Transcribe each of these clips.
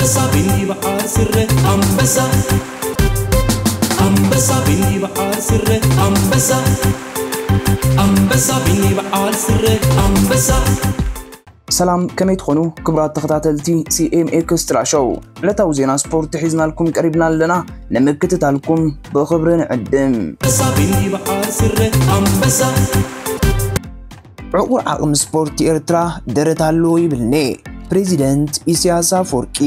ኣንበሳ ቢኒ በዓል ስረ ኣንበሳ ኣንበሳ ቢኒ በዓል ስረ ኣንበሳ ኣንበሳ ቢኒ በዓል ስረ ኣንበሳ። ሰላም፣ ከመይ ትኾኑ ክቡራት ተኸታተልቲ ሲ ኤም ኤክስትራ ሾው? ዕለታዊ ዜና ስፖርት ሒዝናልኩም ቀሪብና ኣለና። ንምክትታልኩም ብኽብሪ ንዕድም። ኣንበሳ ቢኒ በዓል ስረ ኣንበሳ ዕቑር ዓቕሚ ስፖርት ኤርትራ ደረት ኣለዎ ይብል ኔ ፕሬዚደንት ኢሳያስ ኣፈወርቂ።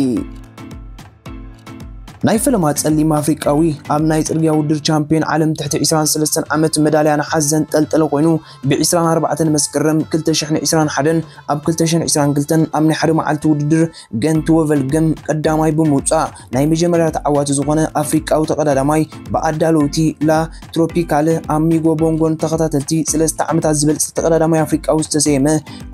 ናይ ፈለማ ጸሊም ኣፍሪቃዊ ኣብ ናይ ጽርግያ ውድድር ቻምፒዮን ዓለም ትሕቲ ዕስራን ሰለስተን ዓመት መዳልያ ነሓስ ዘንጠልጠለ ኮይኑ፣ ብ ዕስራን ኣርባዕተን መስከረም ክልተ ሽሕን ዕስራን ሓደን ኣብ ክልተ ሽሕን ዕስራን ክልተን ኣብ ናይ ሓደ መዓልቲ ውድድር ገንት ወቨልገም ቀዳማይ ብምውጻእ፣ ናይ መጀመርያ ተዓዋቲ ዝኾነ ኣፍሪቃዊ ተቐዳዳማይ ብኣዳለውቲ ላ ትሮፒካል ኣሚጎ ቦንጎን ተኸታተልቲ ሰለስተ ዓመታት ዝበልጽ ተቐዳዳማይ ኣፍሪቃዊ ዝተሰየመ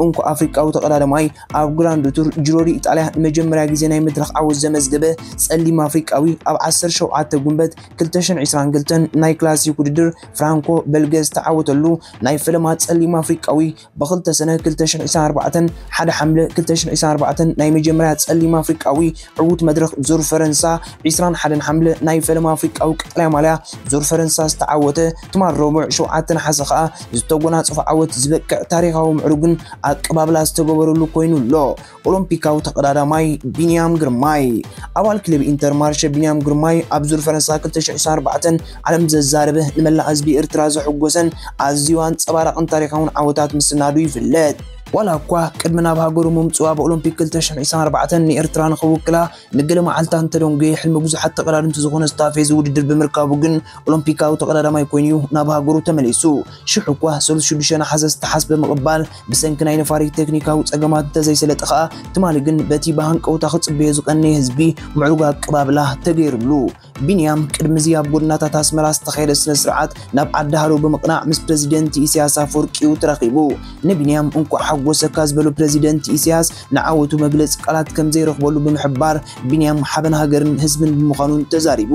እንኮ ኣፍሪቃዊ ተቐዳዳማይ ኣብ ግራንድ ቱር ጂሮ ዲ ኢጣልያ ንመጀመርያ ግዜ ናይ መድረኽ ዓወት ዘመዝገበ ጸሊም ኣፍሪቃዊ ኣብ ዓሰርተ ሸውዓተ ጉንበት ክልተ ሽሕን ዕስራን ክልተን ናይ ክላሲክ ውድድር ፍራንኮ በልገ ዝተዓወተሉ ናይ ፈለማ ጸሊም ኣፍሪቃዊ ብክልተ ሰነ ክልተ ሽሕን ዕስራን ኣርባዕተን ሓደ ሓምለ ክልተ ሽሕን ዕስራን ኣርባዕተን ናይ መጀመርያ ጸሊም ኣፍሪቃዊ ዕዉት መድረኽ ዙር ፈረንሳ ዕስራን ሓደን ሓምለ ናይ ፈለማ ኣፍሪቃዊ ቀጠልያ ማልያ ዙር ፈረንሳ ዝተዓወተ ትማል ረቡዕ ሸውዓተ ነሓሰ ከኣ ዝተጎናጸፎ ዓወት ዝበቅዕ ታሪኻዊ ምዕሩግን ኣቀባብላ ዝተገበረሉ ኮይኑ ኣሎ። ኦሎምፒካዊ ተቐዳዳማይ ቢንያም ግርማይ። ኣባል ክለብ ኢንተር ማርሸ ቢንያም ግርማይ ኣብ ዙር ፈረንሳ ክልተ ሽሕን ዕስራን ኣርባዕተን ዓለም ዘዛረበ ንመላእ ህዝቢ ኤርትራ ዘሐጎሰን ኣዝዩ ኣንጸባራቕን ታሪኻውን ዓወታት ምስናዱ ይፍለጥ። ዋላ እኳ ቅድሚ ናብ ሃገሩ ምምጽኡ ኣብ ኦሎምፒክ ክልተ ሽሕን ዕስራን ኣርባዕተን ንኤርትራ ንኽውክላ ንገለ መዓልታት እንተደንጎየ፣ ሕልሚ ብዙሓት ተቐዳደምቲ ዝኾነ ስታፌ እዚ ውድድር ብምርካቡ ግን ኦሎምፒካዊ ተቐዳዳማይ ኮይኑ እዩ ናብ ሃገሩ ተመሊሱ። ሽሕ እኳ ሰሉስ ሽዱሽተ ነሓሰ ዝተሓስበ ምቕባል ብሰንኪ ናይ ነፋሪት ቴክኒካዊ ጸገማት እንተዘይሰለጠ ኸኣ፣ ትማሊ ግን በቲ ብሃንቀውታ ክጽበዮ ዝቐነየ ህዝቢ ምዕሩግ ኣቀባብላ ተገይሩሉ። ቢንያም ቅድሚ እዚ ኣብ ጎደናታት ኣስመራ ዝተኻየደ ስነ ስርዓት ናብ ዓዲ ሃሎ ብምቕናዕ ምስ ፕረዚደንት ኢሳያስ ኣፈወርቂ እዩ ተራኺቡ። ንቢንያም እንኳዕ ሓጎሰካ ዝበሎ ፕረዚደንት ኢሳያስ ንዓወቱ መግለጺ ቃላት ከም ዘይረኽበሉ ብምሕባር፣ ቢንያም ሓበን ሃገርን ህዝብን ብምዃኑን ተዛሪቡ።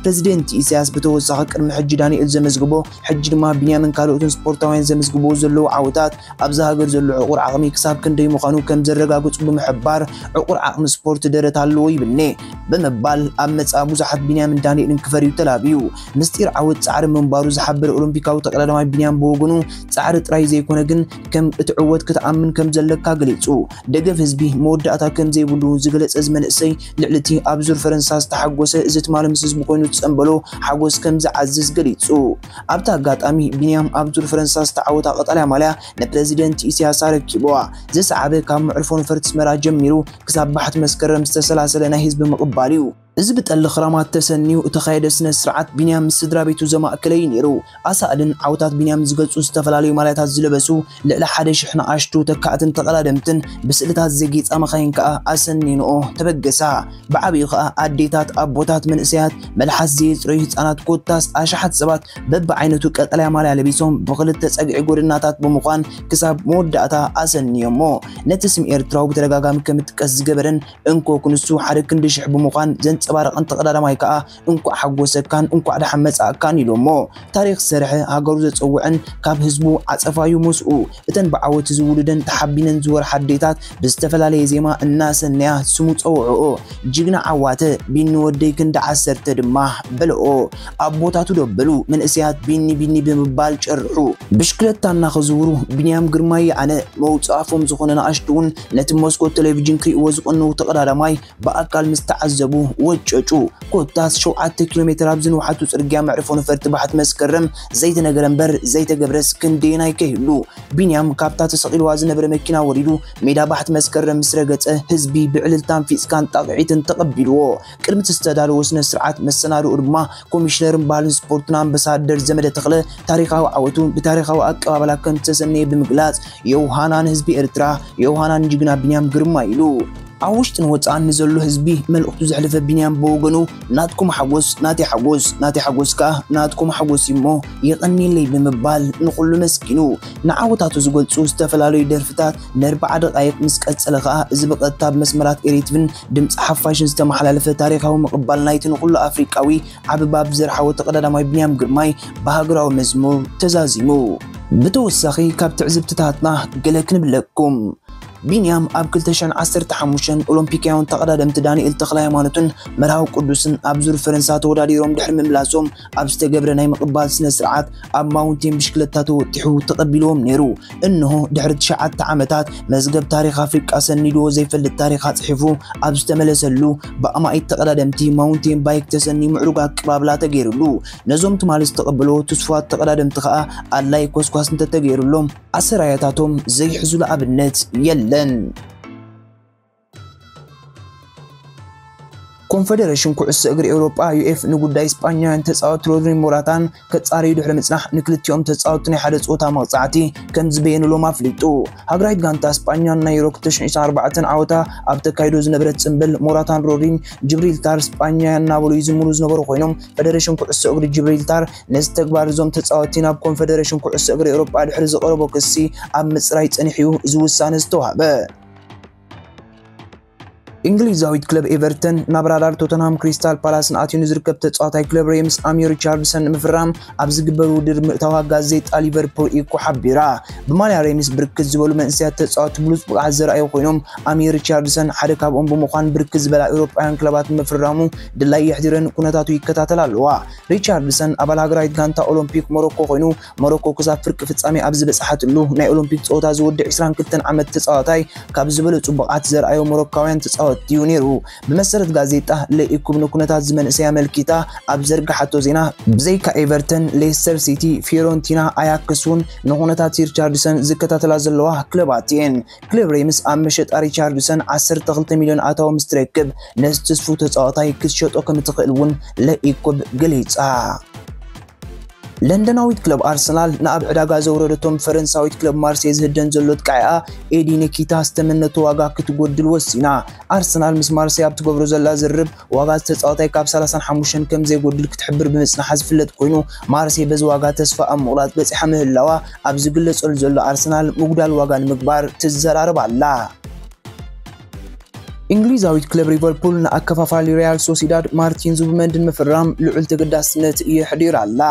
ፕረዚደንት ኢሳያስ ብተወሳኺ ቅድሚ ሕጂ ዳንኤል ዘመዝግቦ፣ ሕጂ ድማ ቢንያምን ካልኦትን ስፖርታውያን ዘመዝግብዎ ዘለዉ ዓወታት ኣብዛ ሃገር ዘሎ ዕቑር ዓቕሚ ክሳብ ክንደይ ምዃኑ ከም ዘረጋግጹ ብምሕባር፣ ዕቑር ዓቕሚ ስፖርት ደረት ኣለዎ ይብልኒ ብምባል ኣብ መጻኢ ብዙሓት ቢንያምን ዳንኤልን ክፈርዩ ተላብዩ። ምስጢር ዓወት ጻዕሪ ምንባሩ ዝሓበረ ኦሎምፒካዊ ተቐዳዳማይ ቢንያም ብወገኑ፣ ጻዕሪ ጥራይ ዘይኮነ ግን ከም እቲ ዕወት ክትኣምን ከም ዘለካ ገሊጹ። ደገፍ ህዝቢ መወዳእታ ከም ዘይብሉ ዝገለጸ እዚ መንእሰይ፣ ልዕሊ እቲ ኣብ ዙር ፈረንሳ ዝተሓጎሰ፣ እዚ ትማሊ ምስ ህዝቡ ኮይኑ ዝጸንበሎ ሓጎስ ከም ዝዓዝዝ ገሊጹ። ኣብቲ ኣጋጣሚ ቢንያም ኣብ ዙር ፈረንሳ ዝተዓወታ ቀጠልያ ማልያ ንፕረዚደንት ኢሳያስ ኣረኪብዋ። ዝሰዓበ ካብ መዕርፎ ነፈርቲ ኣስመራ ጀሚሩ ክሳብ ባሕቲ መስከረም ዝተሰላሰለ ናይ ህዝቢ ምቕባል እዩ። እዚ ብጠሊ ክራማት ተሰንዩ እተኻየደ ስነ ስርዓት ቢንያም ምስ ስድራ ቤቱ ዘማእከለ እዩ ነይሩ። ኣሳእልን ዓወታት ቢንያም ዝገልጹ ዝተፈላለዩ ማልያታት ዝለበሱ ልዕሊ ሓደ ሽሕ ንኣሽቱ ተካእትን ተቐዳደምትን ብስእልታት ዘጌጻ መኻይን ከኣ ኣሰኒንኦ ተበገሳ። ብዓቢኡ ከኣ ኣዴታት፣ ኣቦታት፣ መንእሰያት፣ መልሓስ ዘየጽረዩ ህጻናት ኮታስ ኣሽሓት ሰባት በብዓይነቱ ቀጠልያ ማልያ ለቢሶም ብኽልተ ጸግዒ ጎደናታት ብምዃን ክሳብ መወዳእታ ኣሰንዮሞ። ነቲ ስም ኤርትራዊ ብተደጋጋሚ ከም እጥቀስ ዝገበረን እንኮ ክንሱ ሓደ ክንዲ ሽሕ ብምዃን ዘንጸባረቐን ተቐዳዳማይ ከኣ እንኳዕ ሓጎሰካን እንኳዕ ደሓን መጻእካን ኢሎሞ። ታሪኽ ዝሰርሐ፣ ሃገሩ ዘጸውዐን ካብ ህዝቡ ዓጸፋዩ መስኡ። እተን ብዓወት ዝውልደን ተሓቢነን ዝወርሓ ኣዴታት ብዝተፈላለየ ዜማ እናሰነያ ስሙ ጸውዕኦ። ጅግና ዓዋተ ቢኒ ወደይ ክንዲ ዓሰርተ ድማ በልኦ። ኣቦታቱ ደበሉ መንእሰያት ቢኒ ቢኒ ብምባል ጨርሑ። ብሽክለታ እናኸዝውሩ ቢንያም ግርማይ ይኣነ መውጽእ ኣፎም ዝኾነ ንኣሽቱ እውን ነቲ መስኮት ቴሌቪዥን ክርእይዎ ዝቐነዉ ተቐዳዳማይ ብኣካል ምስ ተዓዘቡ ወጨጩ። ኮታስ ሸውዓተ ኪሎ ሜትር ኣብ ዝንውሓቱ ጽርግያ መዕርፎ ነፈርቲ ባሕቲ መስከረም ዘይተነገረ እምበር ዘይተገብረስ ክንደየናይ ከይህሉ። ቢንያም ካብታ ተሰቒልዋ ዝነበረ መኪና ወሪዱ ሜዳ ባሕቲ መስከረም ምስ ረገጸ ህዝቢ ብዕልልታን ፊጽካን ጣቕዒትን ተቐቢልዎ። ቅድሚ እቲ ዝተዳለወ ስነ ስርዓት መሰናድኦ ድማ ኮሚሽነርን ባህልን ስፖርትን ኣምባሳደር ዘመደ ተኽለ ታሪኻዊ ዓወቱ ብታሪኻዊ ኣቀባብላ ከም ዝተሰነየ ብምግላጽ፣ ዮውሃና ንህዝቢ ኤርትራ፣ ዮውሃና ንጅግና ቢንያም ግርማ ኢሉ። ኣብ ውሽጥን ወጻእን ንዘሎ ህዝቢ መልእኽቱ ዘሕለፈ ቢንያም ብወገኑ፣ ናትኩም ሓጎስ ናተይ ሓጎስ፣ ናተይ ሓጎስ ከኣ ናትኩም ሓጎስ እዩ እሞ የቐንየለይ ብምባል ንኹሉ መስኪኑ። ንዓወታቱ ዝገልጹ ዝተፈላለዩ ደርፍታት ንኣርብዓ ደቓይቕ ምስ ቀጸለ ከኣ፣ እዚ ብቐጥታ ብመስመራት ኤሪትቪን ድምጺ ሓፋሽን ዝተመሓላለፈ ታሪኻዊ ምቕባል ናይቲ ንኹሉ ኣፍሪቃዊ ዓቢ ባብ ዘርሓወ ተቐዳዳማይ ቢንያም ግርማይ ብሃገራዊ መዝሙር ተዛዚሙ። ብተወሳኺ ካብ ትዕዝብትታትና ገለ ክንብለኩም። ቢንያም ኣብ ክልተ ሽሕን ዓሰርተ ሓሙሽተን ኦሎምፒካውያን ተቐዳደምቲ ዳንኤል ተኽለሃይማኖትን መርሃዊ ቅዱስን ኣብ ዙር ፈረንሳ ተወዳዲሮም ድሕሪ ምምላሶም ኣብ ዝተገብረ ናይ ምቕባል ስነ ስርዓት ኣብ ማውንቴን ብሽክለታ ተወጢሑ ተቐቢልዎም ነይሩ። እንሆ ድሕሪ ትሽዓተ ዓመታት መዝገብ ታሪኽ ኣፍሪቃ ሰኒድዎ ዘይፈልጥ ታሪኽ ኣጽሒፉ ኣብ ዝተመለሰሉ ብኣማኢት ተቐዳደምቲ ማውንቴን ባይክ ተሰንዩ ምዕሩግ ኣቀባብላ ተገይሩሉ። ነዞም ትማሊ ዝተቐበልዎ ትስፉዋት ተቐዳደምቲ ከኣ ኣድላይ ኮስኳስ እንተተገይሩሎም ኣሰራያታቶም ዘይሕዙሉ ኣብነት የለን። ኮንፈደሬሽን ኩዕሶ እግሪ ኤውሮጳ ዩኤፍ ንጉዳይ ስጳኛውያን ተጻወቲ ሮድሪን ሞራታን ከጻርዩ ድሕሪ ምጽናሕ ንክልቲኦም ተጻወቲ ናይ ሓደ ጾታ መቕጻዕቲ ከም ዝበየኑሎም ኣፍሊጡ። ሃገራዊት ጋንታ ስጳኛን ናይ ዩሮ ክልተ ሽሕን ዕስራን ኣርባዕተን ዓወታ ኣብ ተካይዶ ዝነበረት ጽምብል ሞራታን ሮድሪን ጅብሪልታር ስጳኛውያን እናበሉ ይዝምሩ ዝነበሩ ኮይኖም ፈደሬሽን ኩዕሶ እግሪ ጅብሪልታር ነዚ ተግባር እዞም ተጻወቲ ናብ ኮንፈደሬሽን ኩዕሶ እግሪ ኤውሮጳ ድሕሪ ዝቐረቦ ክሲ ኣብ ምጽራይ ጸኒሑ እዩ እዚ ውሳነ ዝተዋህበ። እንግሊዛዊት ክለብ ኤቨርተን ናብ ራዳር ቶተንሃም ክሪስታል ፓላስን ኣትዩ ንዝርከብ ተጻዋታይ ክለብ ሬምስ ኣሚዮ ሪቻርድሰን ንምፍራም ኣብ ዝግበር ውድድር ምእታዋ ጋዜጣ ሊቨርፑል ኢኮ ሓቢራ። ብማልያ ሬምስ ብርክት ዝበሉ መንእሰያት ተጻወቲ ብሉጽ ብቕዓት ዘርኣዩ ኮይኖም ኣሚዮ ሪቻርድሰን ሓደ ካብኦም ብምዃን ብርክት ዝበላ ኤውሮጳውያን ክለባት ንምፍራሙ ድላይ የሕዲረን ኩነታቱ ይከታተላ ኣለዋ። ሪቻርድሰን ኣባል ሃገራዊት ጋንታ ኦሎምፒክ ሞሮኮ ኮይኑ ሞሮኮ ክሳብ ፍርቂ ፍጻሜ ኣብ ዝበጽሓትሉ ናይ ኦሎምፒክ ጸወታ ዝወድእ ዕስራን ክልተን ዓመት ተጻዋታይ ካብ ዝበለጹ ብቕዓት ዘርኣዮ ሞሮካውያን ተጻወትቲ እዩ ነይሩ። ብመሰረት ጋዜጣ ለኢኩብ ንኩነታት ዝመንእሰይ ኣመልኪታ ኣብ ዘርግሓቶ ዜና ብዘይካ ኤቨርተን፣ ሌስተር ሲቲ፣ ፊዮረንቲና፣ ኣያክስ እውን ንኩነታት ሪቻርድሰን ዝከታተላ ዘለዋ ክለባት እየን። ክለብ ሬምስ ኣብ መሸጣ ሪቻርድሰን ዓሰርተ ክልተ ሚልዮን ኣታዊ ምስ ትረክብ ነዚ ትስፉ ተጻዋታይ ክትሸጦ ከም እትኽእል እውን ለኢኩብ ገሊጻ። ለንደናዊት ክለብ ኣርሰናል ንኣብ ዕዳጋ ዘውረደቶም ፈረንሳዊት ክለብ ማርሴይ ዝህደን ዘሎ ጥቃዒኣ ኤዲ ነኪታ ዝተመነቶ ዋጋ ክትጎድል ወሲና። ኣርሰናል ምስ ማርሴይ ኣብ ትገብሮ ዘላ ዝርብ ዋጋ ዝተጻወታይ ካብ ሰላሳን ሓሙሽተን ከም ዘይጎድል ክትሕብር ብምጽናሓ ዝፍለጥ ኮይኑ ማርሴይ በዚ ዋጋ ተስፋ ኣብ ምቑራጽ በጺሓ ምህላዋ ኣብ ዝግለጸሉ ዘሎ ኣርሰናል ምጉዳል ዋጋ ንምግባር ትዘራረብ ኣላ። እንግሊዛዊት ክለብ ሊቨርፑል ንኣከፋፋሊ ሪያል ሶሲዳድ ማርቲን ዙብመንዲ ንምፍራም ልዑል ተገዳስነት የሕዲር ኣላ።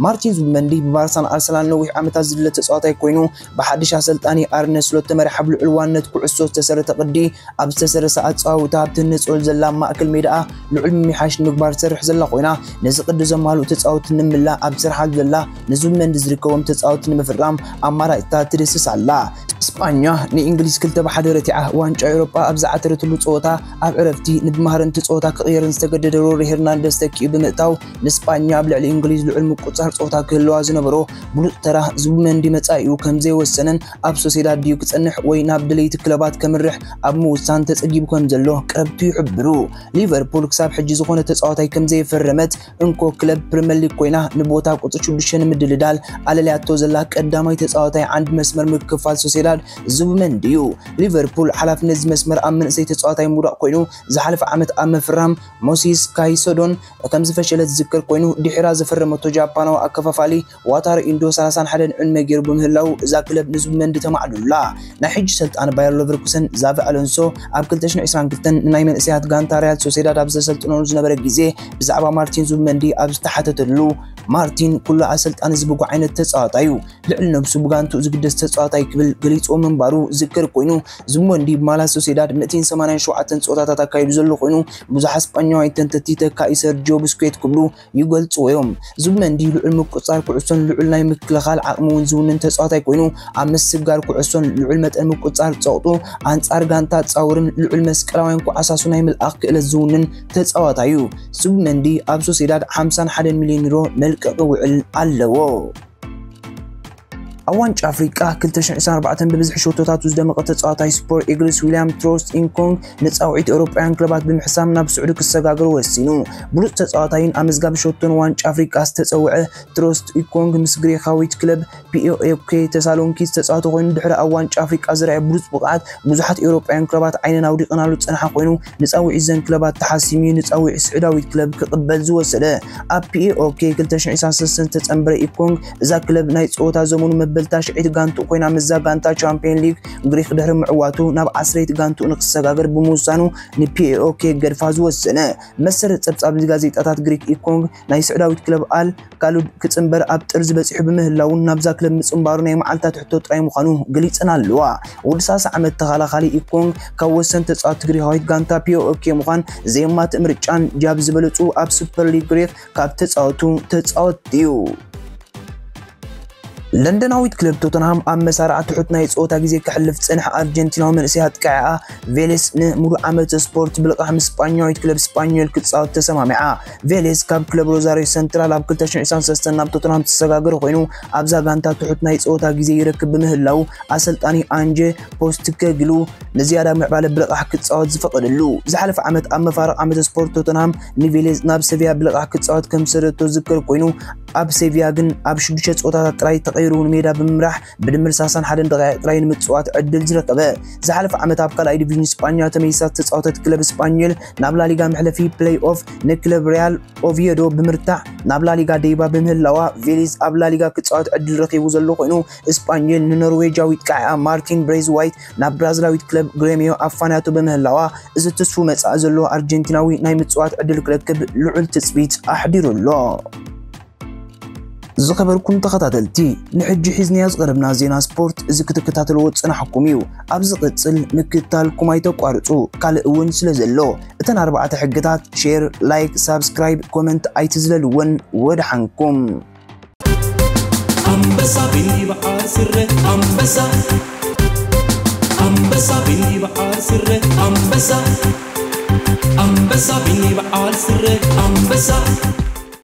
ማርቲን ዙብመንዲ ብባርሳን ኣርሰናል ነዊሕ ዓመታት ዝድለ ተጻዋታይ ኮይኑ ብሓድሽ ኣሰልጣኒ ኣርነ ስሎት ተመሪሓ ብልዑል ዋንነት ኩዕሶ ዝተሰረተ ቅዲ ኣብ ዝተሰረሰ ኣጻውታ ኣብ ትህነጸሉ ዘላ ማእከል ሜዳኣ ልዑል ምምሕያሽ ንምግባር ትሰርሕ ዘላ ኮይና ነዚ ቅዲ ዘማልኡ ተጻወቲ ንምምላእ ኣብ ዝሰርሓሉ ዘላ ንዙብመንዲ ዝርከቦም ተጻወቲ ንምፍራም ኣማራጭታት ትድስስ ኣላ። ስጳኛ ንእንግሊዝ ክልተ ብሓደ ረቲዓ ዋንጫ ኤውሮጳ ኣብ ዝዓተረትሉ ጸወታ ኣብ ዕረፍቲ ንብማህረንቲ ጸወታ ክቕየርን ዝተገደደ ሮሪ ሄርናንደስ ተኪኡ ብምእታው ንስጳኛ ኣብ ልዕሊ እንግሊዝ ልዑል ምቁጽጻር ጸወታ ክህልዋ ዝነበሮ ብሉጽ ተራ ዙብመንዲ መጻኢኡ ከም ዘይወሰነን ኣብ ሶሴዳድ ድዩ ክጸንሕ ወይ ናብ ደለይቲ ክለባት ከምርሕ ኣብ ምውሳን ተጸጊቡ ከም ዘሎ ቅረብቱ ይሕብሩ። ሊቨርፑል ክሳብ ሕጂ ዝኾነ ተጻዋታይ ከም ዘይፈረመት እንኮ ክለብ ፕሪመር ሊግ ኮይና ንቦታ ቁጽሪ ሽዱሽተ ንምድልዳል ኣለልያቶ ዘላ ቀዳማይ ተጻዋታይ ዓንዲ መስመር ምክፋል ሶሴዳድ ዙብመንዲ እዩ። ሊቨርፑል ሓላፍነት እዚ መስመር ኣብ መንእሰይ ተጻዋታይ ምውዳቕ ኮይኑ ዝሓለፈ ዓመት ኣብ ምፍራም ሞሲስ ካይሰዶን ከም ዝፈሸለ ዝዝከር ኮይኑ ድሒራ ዘፈረመቶ ጃፓናዊ ኣከፋፋሊ ዋታሮ ኢንዶ ሰላሳን ሓደን ዕድመ ገይሩ ብምህላው እዛ ክለብ ንዙብመንዲ ተማዕዱላ። ናይ ሕጂ ሰልጣን ባየር ሎቨርኩሰን ዛቪ ኣሎንሶ ኣብ ክልተ ሽሕን ዕስራን ክልተን ንናይ መንእሰያት ጋንታ ሪያል ሶሴዳድ ኣብ ዘሰልጥነሉ ዝነበረ ግዜ ብዛዕባ ማርቲን ዙብመንዲ ኣብ ዝተሓተተሉ ማርቲን ኩሉ ኣሰልጣኒ ዝብጎ ዓይነት ተጻዋታይ እዩ፣ ልዕሊ ነብሱ ብጋንትኡ ዝግደስ ተጻዋታይ ክብል ገሊጽዎ ምንባሩ ዝዝከር ኮይኑ ዙብመንዲ ብማላ ሶሴዳድ ሚእትን ሰማንያን ሸውዓተን ጸወታታት ኣካይዱ ዘሎ ኮይኑ ብዙሓት ስጳኛውያን ተንተቲ ተካኢ ሰርጂዮ ቡስኬት ክብሉ ይገልጽዎ እዮም። ዙብመንዲ ልዑል ምቁጽጻር ኩዕሶን ልዑል ናይ ምክልኻል ዓቕሚ እውን ዝውንን ተጻዋታይ ኮይኑ ኣብ ምስግጋር ኩዕሶን ልዑል መጠን ምቁጽጻር ጸቕጡ ኣንጻር ጋንታ ጻውርን ልዑል መስቀላውያን ኩዓሳሱ ናይ ምልኣኽ ክእለት ዝውንን ተጻዋታይ እዩ። ዙብመንዲ ኣብ ሶሴዳድ ሓምሳን ሓደን ሚልዮን ዩሮ መልቀቂ ውዕል ኣለዎ። ኣብ ዋንጫ ኣፍሪቃ ክልተ ሽሕን ዕስራን ኣርባዕተን ብብዝሒ ሸቶታቱ ዝደመቐ ተጻዋታይ ስፖር ኢግልስ ዊልያም ትሮስት ኢንኮንግ ንጻውዒት ኤውሮጳውያን ክለባት ብምሕሳም ናብ ስዑዲ ክሰጋገር ወሲኑ። ብሉጽ ተጻዋታይን ኣመዝጋቢ ሸቶን ዋንጫ ኣፍሪቃ ዝተጸውዐ ትሮስት ኢኮንግ ምስ ግሪኻዊት ክለብ ፒኤኦኬ ተሳሎንኪ ዝተጻወተ ኮይኑ ድሕሪ ኣብ ዋንጫ ኣፍሪቃ ዝረኣየ ብሉጽ ብቕዓት ብዙሓት ኤውሮጳውያን ክለባት ዓይነን ኣውዲቐናሉ ዝጸንሓ ኮይኑ ንጻውዒት ዘን ክለባት ተሓሲሙ እዩ ንጻውዒት ስዑዳዊት ክለብ ክቕበል ዝወሰደ። ኣብ ፒኤኦኬ ክልተ ሽሕን ዕስራን ሰለስተን ዝተጸንበረ ኢኮንግ እዛ ክለብ ናይ ጸወታ ዘመኑ መበል ትብል ታሽዐይቲ ጋንቱ ኮይና፣ ምስዛ ጋንታ ቻምፒየን ሊግ ግሪክ ድሕሪ ምዕዋቱ ናብ ዓስረይቲ ጋንቱ ንክሰጋገር ብምውሳኑ ንፒኤኦኬ ገድፋ ዝወሰነ። መሰረት ጸብጻብ ጋዜጣታት ግሪክ፣ ኢኮንግ ናይ ስዑዳዊት ክለብ ኣል ካሉድ ክጽንበር ኣብ ጥርዚ በጺሑ ብምህላውን ናብዛ ክለብ ምጽንባሩ ናይ መዓልታት ሕቶ ጥራይ ምዃኑ ገሊጸን ኣለዋ። ወዲ ሰላሳ ዓመት ተኸላኻሊ ኢኮንግ ካብ ወሰን ተጻወት ግሪኻዊት ጋንታ ፒኦኬ ምዃን ዘየማትእ ምርጫን ጃብ ዝበለጹ ኣብ ሱፐር ሊግ ግሪክ ካብ ተጻወቱ ተጻወት እዩ። ለንደናዊት ክለብ ቶተንሃም ኣብ መሳርዓ ትሑት ናይ ጸወታ ግዜ ክሕልፍ ጸንሐ ኣርጀንቲናዊ መንእሰይ ኣጥቃዒኣ ቬሌስ ንሙሉእ ዓመት ስፖርት ብልቓሕ ምስ ስጳኛዊት ክለብ ስጳኞል ክትጻወት ተሰማሚዓ። ቬሌስ ካብ ክለብ ሮዛሪዮ ሰንትራል ኣብ ክልተ ሽሕን ዕስራን ሰለስተን ናብ ቶተንሃም ዝተሰጋገረ ኮይኑ ኣብዛ ጋንታ ትሑት ናይ ጸወታ ግዜ ይረክብ ብምህላው ኣሰልጣኒ ኣንጀ ፖስትኮግሉ ንዝያዳ ምዕባለ ብልቓሕ ክጻወት ዝፈቐደሉ። ዝሓለፈ ዓመት ኣብ መፋርቕ ዓመት ስፖርት ቶተንሃም ንቬሌስ ናብ ሰቪያ ብልቓሕ ክጻወት ከም ዝሰደቶ ዝዝከር ኮይኑ ኣብ ሴቪያ ግን ኣብ ሽዱሽተ ጸወታታት ጥራይ ተቐይሩ ንሜዳ ብምምራሕ ብድምር ሰላሳን ሓደን ደቂቕ ጥራይ ንምጽዋት ዕድል ዝረከበ። ዝሓለፈ ዓመት ኣብ ካልኣይ ዲቪዥን ስጳኛ ተመይሳ ዝተጻወተት ክለብ ስጳኞል ናብ ላሊጋ መሕለፊ ፕሌይ ኦፍ ንክለብ ሪያል ኦቪየዶ ብምርታዕ ናብ ላሊጋ ደይባ ብምህላዋ ቬሊዝ ኣብ ላሊጋ ክጻወት ዕድል ረኺቡ ዘሎ ኮይኑ ስጳኞል ንኖርዌጃዊ ጥቃዓ ማርቲን ብሬዝዋይት ናብ ብራዚላዊት ክለብ ግሬሚዮ ኣፋንያቶ ብምህላዋ እዚ ትስፉ መጻኢ ዘሎ ኣርጀንቲናዊ ናይ ምጽዋት ዕድል ክረክብ ልዑል ትጽቢት ኣሕዲሩ ኣሎ። ዝኸበርኩም ተኸታተልቲ ንሕጂ ሒዝናዮ ዝቐረብና ዜና ስፖርት እዚ ክትከታተልዎ ዝጸናሕኩም እዩ። ኣብ ዝቕጽል ምክትታልኩም ኣይተቋርጹ። ካልእ እውን ስለ ዘሎ እተን ኣርባዕተ ሕግታት ሼር፣ ላይክ፣ ሳብስክራይብ፣ ኮመንት ኣይትዝለልወን። ወደሓንኩም። ኣንበሳ ቢኒ በዓል ስረ ኣንበሳ ኣንበሳ ቢኒ በዓል ስረ ኣንበሳ ኣንበሳ ቢኒ በዓል ስረ ኣንበሳ